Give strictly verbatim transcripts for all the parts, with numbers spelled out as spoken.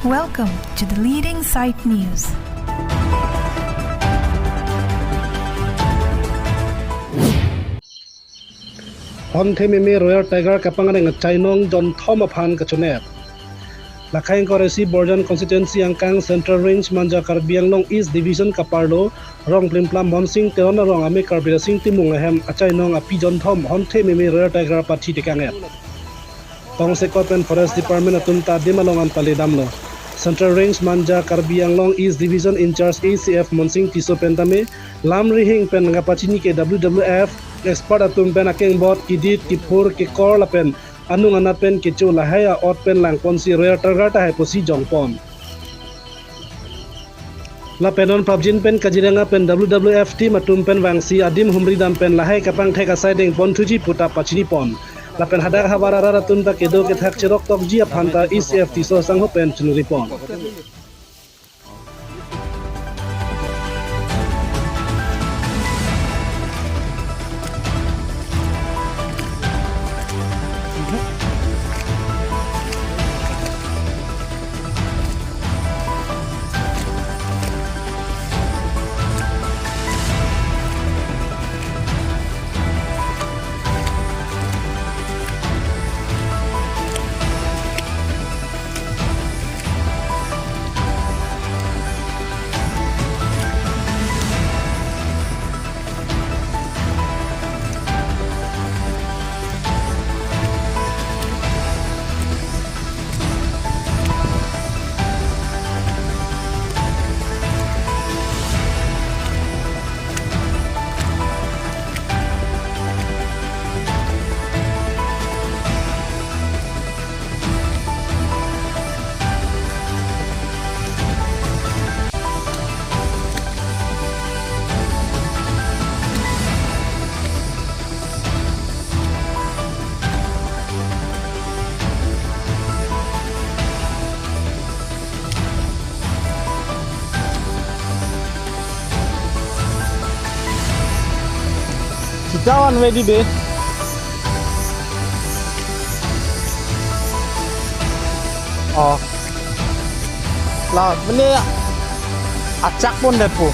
Welcome to the leading site news. Honthe meme Royal Tiger kapangreng achainong jonthom aphan kachonep. Lakhai ingkoi ra isi Borjan constituency angkang Central Range Manja Karbi Anglong East Division kaparlo Rongplimplam Monsing Teron arong ame Karbi Rasing Timung ahem achainong api jonthom honthe meme Royal Tiger apathi tekang-et. Tongsekot pen Forest Department atum ta adim along an paledamlo. Central Range Manja Karbi Anglong East Division in-charge A C F Monsing Tisso pen tame lam rihing pen kapachini ke W W F expert atum pen akengbot kedit kephur kekor lapen anung anat pen kecho lahai a-ot pen langponsi Royal Tiger tahai pusi jongpon. Lapen non prapjin pen Kaziranga pen W W F team atum pen vangsi adim humridam pen lahai kapangthek asai dengponthuji puta pachinipon. Lapen hadak havar arat atum ta kedo kethak cherok tokji aphan ta A C F Tisso sangho pen chingripon. Sita one way di be. Oh. La, mene achak pon depo.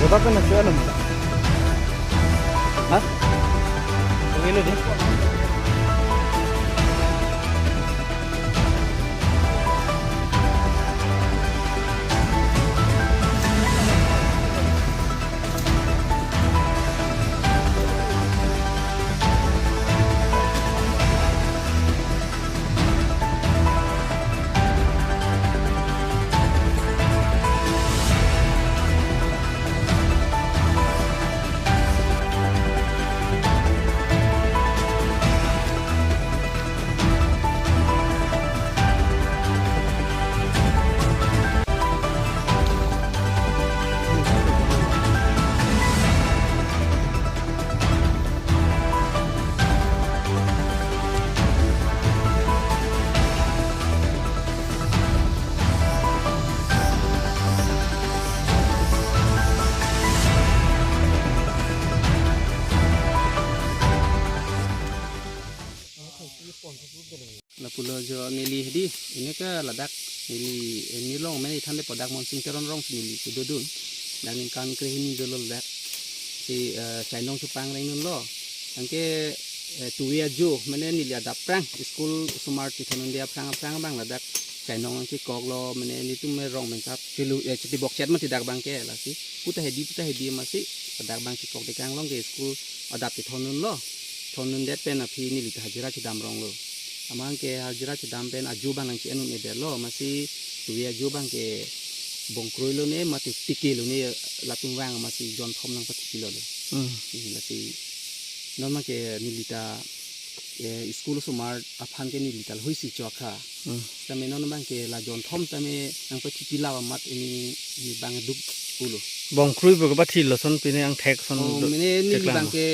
Berapa kena cuci alam? Hah? Pemilu deh. Hedi, ini ke ladak, neli, eh, neli long mene than de padak Monsing Teron rong si neli kedodun. Dak ningkan krehini dolo ladak. Si, eh, chainong chepangreng dunlo. Anke, eh, tuwe ajo, mene neli adap prang, school osomar chethondunde aphrang aphrang abang ladak. Chainong angke koklo, mene nelitum me rong mensap, chelu, eh, chiti bokchet mati dak abang ke, lasi. Puta hedi, puta hedi masi, padak abang chikok dekang long ke school adap chethondunlo. Thondundet pen aphi neli ta hajira chedam ronglo. Amat ke hajira chedam pen ajo abang nang chi-en un-edetlo, masi tuwe ajo abang ke bongkroilo ne, mati tikelo ne, latum vang masi jonthom nangpathipilo le. Hmm. Hmm, lasi non abang ke neli ta, eh, school osomar aphan ke neli ta lahui si chokha. Hmm. Tame non abang ke la jonthom tame nangpathipilo amat ini, ini abang duk pulo. Bongkroi pu kepathi lason pine angthek son Oh, do mene neli cheklang abang ma? Ke,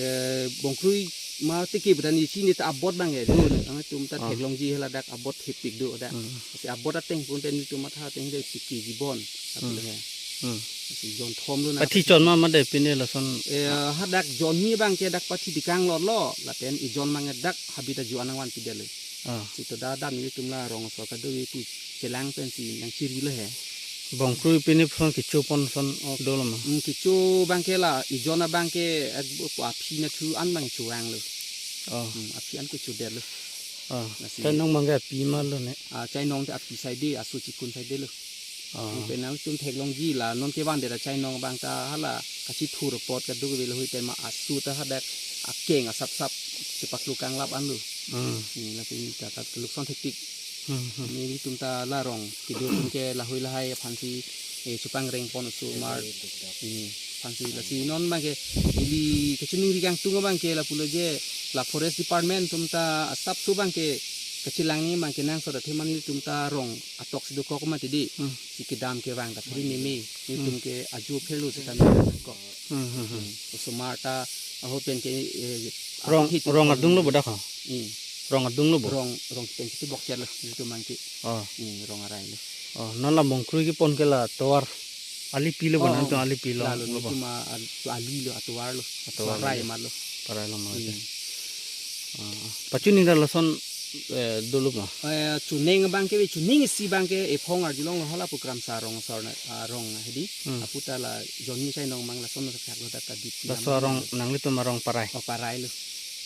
eh, bongkroi ma tiki pada neli chini ta abot abang ke do, nangtum ta Oh. Theklongji hela dak abot hepik do dak. Hmm. Si abot ateng pun pen nelitum matha ateng de tiki jibon. Tapi Hmm. le he. Hmm. Si jonthomlo na. Pathi chon ma made pine lason. Eh, hadak jon ni abang ke dak pathi dikang lotlo, lapen ijon abang ke dak habit ajo anang vanpidetlo. Ah. Si to da dam nelitum la rong asor kado pu chelang pensi nangchirilo he. Bongkroi pine pon kecho pon son Oh. dolo ma? Hmm, kecho abang ke la, ijon abang ke ek bu aphi nathu an abang chuvanglo. Oh. Hmm, aphi an kechodetlo. Oh. Lasi. Chainong abang ke aphi malo ne? Ah, chainong ta aphi saide, aso chikun saidelo. Oh. Pen nangtum theklongji la, non kevandet achainong abang ta hala kachithur apot kaduk velo hui tema aso ta hadak akeng asap sap chepaklukang lap anlo. Hmm. Ni lasi ni ta kat keluk son thektik. Hmm, hmm. Nelitum ta la rong, kedodun ke lahui lahai aphansi, eh, chepangreng pon osomar. Hmm, aphansi lasi non abang ke, ili kachiningri kangtung abang ke lapulo je, la forest department atum ta asap so abang ke, kachelang ni abang ke nang soda themani atum ta rong atok si dokok mati di. Hmm. Si kedam kevang ta phri meme, nelitum Hmm. ke ajo pherlo seta nangkok. Hmm, hmm, hmm. Hmm. Osomar ta aho pen ke, eh, Rong, akhit rong adunglo bodak ha? Hmm. Rong adunglo bo? Rong, rong pen si bokchet lo, nelitum abang ke. Oh. Hmm, rong arai lo. Oh, non la bongkroi kepon ke la tovar alipilo bo Oh, nangtum oh. Alipilo Lalo lo bo? Nelitum a-, al-, alilo, atovarlo. Atovarlo. Parai amatlo. Parai lo ma Hmm. ke. Ah, ah. Pachuning ta lason, eh, dolo ma? Eh, chuning abang ke, chuning isi abang ke, ephong arjulonglo hala pu Kramsa rong asor na, ah, rong hedi. Hmm. Aputa la jonni chainong abang lason na saklo dak ta dip Laso tilam rong na. Nanglitum arong parai? Oh, parailo.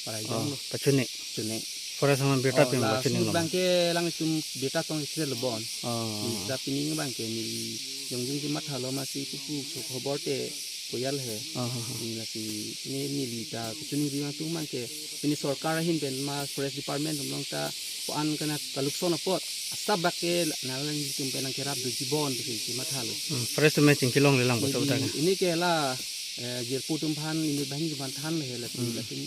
Parai Oh, jonglo. Pachuni? Chuni. Forest amat birta Oh, ping la pachuni sumut lo? Abang ke alangtum birta tong sila lebon. Oh. Hmm, dak pining abang ke neli jongjung jimat halo masi pupu so khobor te koyal he. Oh, oh, oh. Hmm, lasi ne neli ta kachiningri nangtung abang ke pini sorkar ahin pen ma forest department atum along ta ko-an kana kalukson apot asap bak ke nanglitum pen nangkerap do jibon pusi jimat halo. Hmm, forest atum chingki longle lang Neli pusi utak. Ini ke la, eh, jirpo atum aphan, ini banghini atum aphan than le he lasi Hmm. latum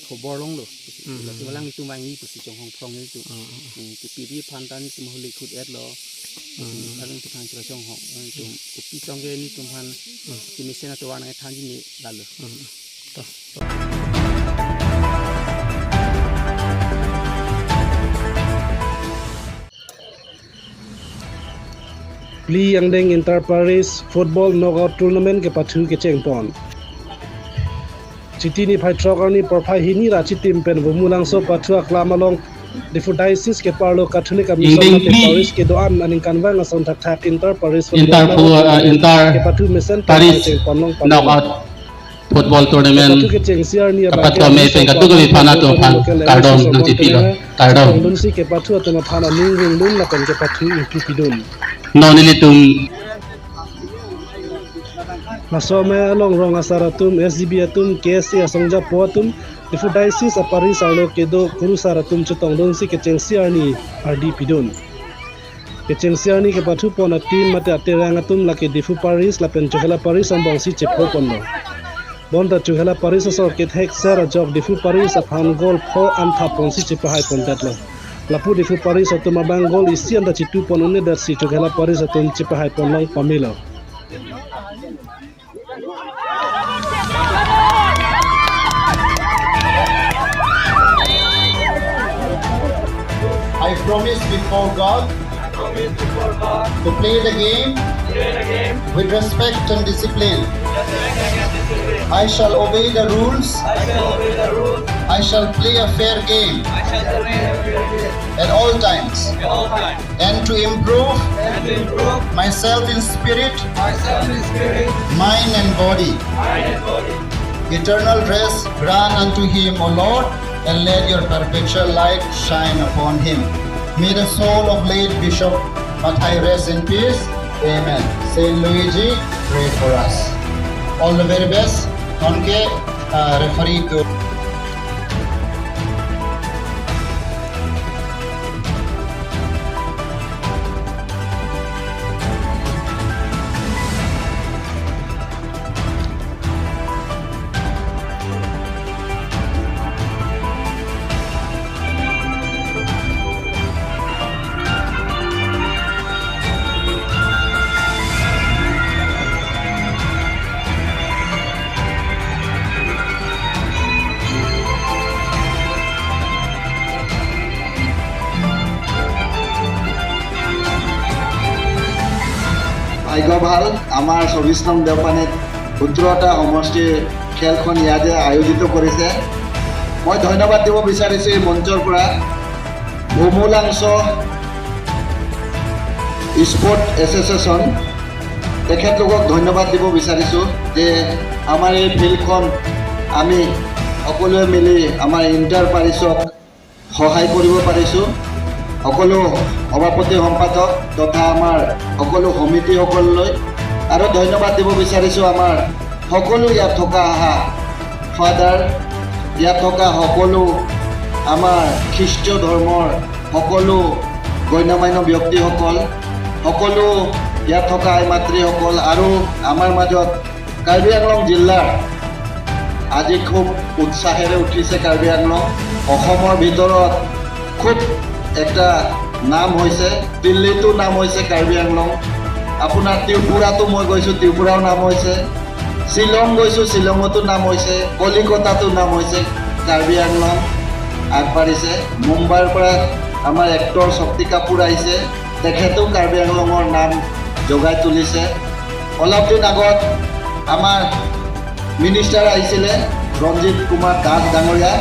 khobor longlo. Hmm. Latum alangtum vangji pusi chonghong phrong nelitum. Hmm, hmm. Hmm, kipi ri aphan ta nelitum holi khut et lo. Hmm. Alangtum aphan chira chonghong, nelitum kopi tong ke nelitum aphan Hmm. kemesen atovar nangthanji ne lalo. Hmm. To. Phli angdeng inter parish football knockout tournament kepathu kecheng pon. Chiti niphai throk arni porphai hini ra chitim pen Bumulangso pathu aklam along Diphu Diocese keparlo Catholic amison Ingdeng mate phli parish kedo-an aningkanvang ason thakthak inter parish inter football pho-, uh, knockout inter kepathu mesen parish kecheng pon long pon. Knockout football tournament Kepathu kechengsi arni abang kepathu ke amei pen kaduk kami phan atum aphan kardom nangchipilo. Kardom. Chetongdunsi kepathu atum aphan aning ringdun lapen kepathu ingpu pidun. Non ilitum. Laso amei along rong asar atum, S G B atum, K S A asongjapo atum, Diphu Diocese aparish arlo kedo kurusar atum chetongdunsi kechengsi arni ardi pidun. Kechengsi arni kepathu pon a-team mate aterang atum lake Diphu Parish lapen Chokhela Parish angbongsi chepho ponlo. Bonta Chokhela Parish asor kethek ser ajok Diphu Parish aphan goal pho an thap ponsi chepahai pondetlo. Lapu Diphu Parish atum abang goal isi anta chitu pon un-edetsi Chokhela Parish atum chepahai ponlong pamelo. I promise before God to play the game with respect and discipline. I shall obey the rules. I shall play a fair game. at all times, at all times, and to improve, and to improve, myself in spirit, myself in spirit, mind and body. Mind and body. Eternal rest grant unto him, O Lord, and let your perpetual light shine upon him. May the soul of late Bishop Mathai rest in peace. Amen. Saint Luigi, pray for us. All the very best. Nonke, uh, referee to ভাগ্য ভাল, আমাৰ চৌবিশ নং দেওপানীত সোতৰটা সমষ্টিৰ খেলখন ইয়াতে আয়োজিত কৰিছে। মই ধন্যবাদ দিব বিচাৰিছো এই মঞ্চৰ পৰা ভোমোলাংচ স্পৰ্ট এছ'চিয়েশ্যন, তেখেতলোকক ধন্যবাদ দিব বিচাৰিছো যে আমাৰ এই ফিল্ডখন আমি সকলোৱে মিলি আমাৰ ইণ্টাৰ পেৰিছক সহায় কৰিব পাৰিছো, সকলো সভাপতি সম্পাদক তথা আমাৰ সকলো সমিতিসকললৈ। আৰু ধন্যবাদ দিব বিচাৰিছো আমাৰ সকলো ইয়াত থকা অহা ফাদাৰ, ইয়াত থকা সকলো আমাৰ খ্ৰীষ্টীয় ধৰ্মৰ সকলো গণ্যমান্য ব্যক্তিসকল, সকলো ইয়াত থকা আই মাতৃসকল আৰু আমাৰ মাজত কাৰ্বি আংলং জিলাৰ আজি খুব উৎসাহেৰে উঠিছে কাৰ্বি আংলং। অসমৰ ভিতৰত খুব এটা নাম হৈছে, দিল্লীতো নাম হৈছে কাৰ্বি আংলং। আপোনাৰ ত্ৰিপুৰাতো মই গৈছো, ত্ৰিপুৰাও নাম হৈছে। শ্বিলং গৈছো, শ্বিলঙতো নাম হৈছে। কলিকতাতো নাম হৈছে। কাৰ্বি আংলং আগবাঢ়িছে। মুম্বাইৰ পৰা আমাৰ এক্টৰ শক্তি কাপুৰ আহিছে, তেখেতেও কাৰ্বি আংলঙৰ নাম জগাই তুলিছে। অলপ দিন আগত আমাৰ মিনিষ্টাৰ আহিছিলে, ৰঞ্জিত কুমাৰ দাস ডাঙৰীয়া,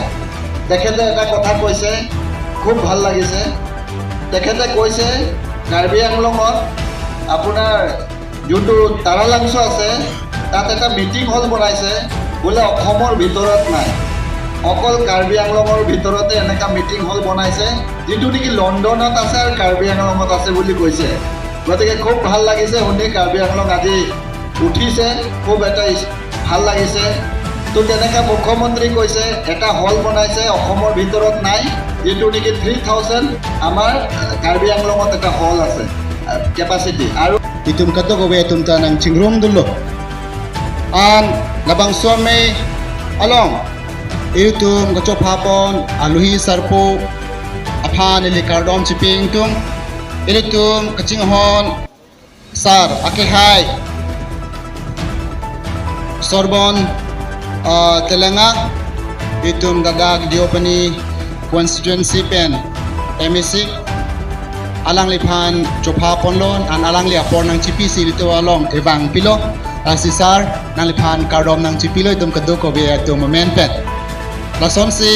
তেখেতে এটা কথা কৈছে, খুব ভাল লাগিছে। তেখেতে কৈছে কাৰ্বি আংলঙত আপোনাৰ যোনটো তাৰালাংচ আছে, তাত এটা মিটিং হল বনাইছে, বোলে অসমৰ ভিতৰত নাই, অকল কাৰ্বি আংলঙৰ ভিতৰতে এনেকা মিটিং হল বনাইছে, যিটো নেকি লণ্ডনত আছে আৰু কাৰ্বি আংলঙত আছে বুলি কৈছে। গতিকে খুব ভাল লাগিছে শুনি, কাৰ্বি আংলং আজি উঠিছে, খুব এটা ইচ-, ভাল লাগিছে। তো তেনেকা মুখ্যমন্ত্ৰী কৈছে, এটা হল বনাইছে, অসমৰ ভিতৰত নাই, যিটো নেকি থ্ৰী থাউজেণ্ড আমাৰ কাৰ্বি আংলঙত এটা হল আছে, আহ, কেপাচিটি। আৰু itum kadokave atum ta nangchingrum dunlo. An labangso amei along ilitum kachopha pon aluhi sarpo aphan ili kardom chipi ingtung. Ilitum kachinghon sar akehai Sorbon, ah, Telenga, itum ladak Deopani constituency pen M A C, alangliphan chopha ponlo, an alangli apor nangchipisi ilitum along evang pilo, lasi sar, nangliphan kardom nangchipilo, itum kadokave atum amen pen. Lasonsi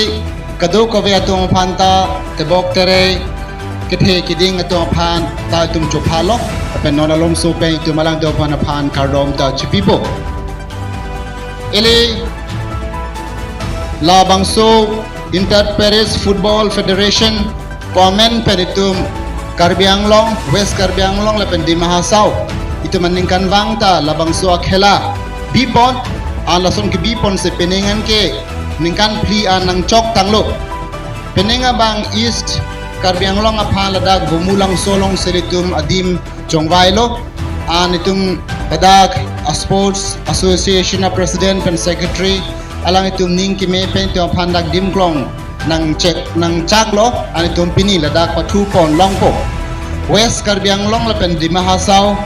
kadokave atum aphan ta tebok terei, kethe keding atum aphan ta itum chophalo, lapen non alomso pen itum alangtum aphan aphan kardom ta chipipo. Ili labangso Inter Parish Football Federation pu amen pen itum Karbi Anglong, West Karbi Anglong lapen Dima Hasao, itum aningkanvang ta labangso akhela bipon, an lason kebiponsi penang an ke ningkan phli an nangchok tanglo. Penang abang East Karbi Anglong aphan ladak Bumulangso alongsi ilitum adim chongvailo. An itum ladak a Sports Association a President pen Secretary, alanglitum ning keme pen itum aphan dak dim klong nangchek, nangchaklo, an itum pini ladak pathu pon longpo. West Karbi Anglong lapen Dima Hasao,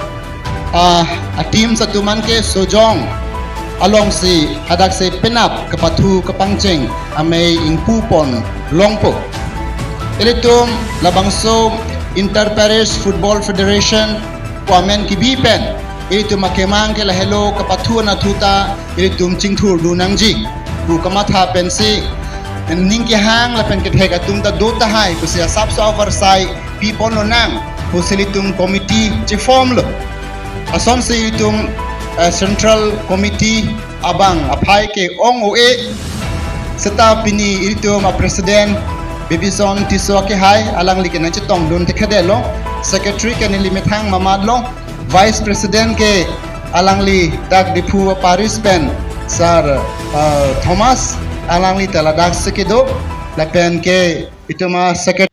ah, a teams atum an ke Sojong alongsi hadaksi penap kepathu kepangcheng amei ingpu pon longpo. Ilitum labangso Inter Parish Football Federation pu amen kebi pen ilitum akemang ke lahelo kepathu anatthu ta ilitum chingthur dun nangji pu kamatha pensi ning kehang lapen kethek atum ta do tahai pusi asapso avarsai pipon lonang pusi ilitum committee chiform lo. Asonsi ilitum eh, Central Committee abang aphai ke-ong o-e. Seta pini ilitum a president Bibison Tisso kehai, alangli ke nangchetongdun thekthe lo. Secretary ke neli methang mamat lo. Vice President ke alangli dak Diphu Parish pen Sir uh, Thomas, alangli ta ladak si kedo. Lapen ke itum a secretary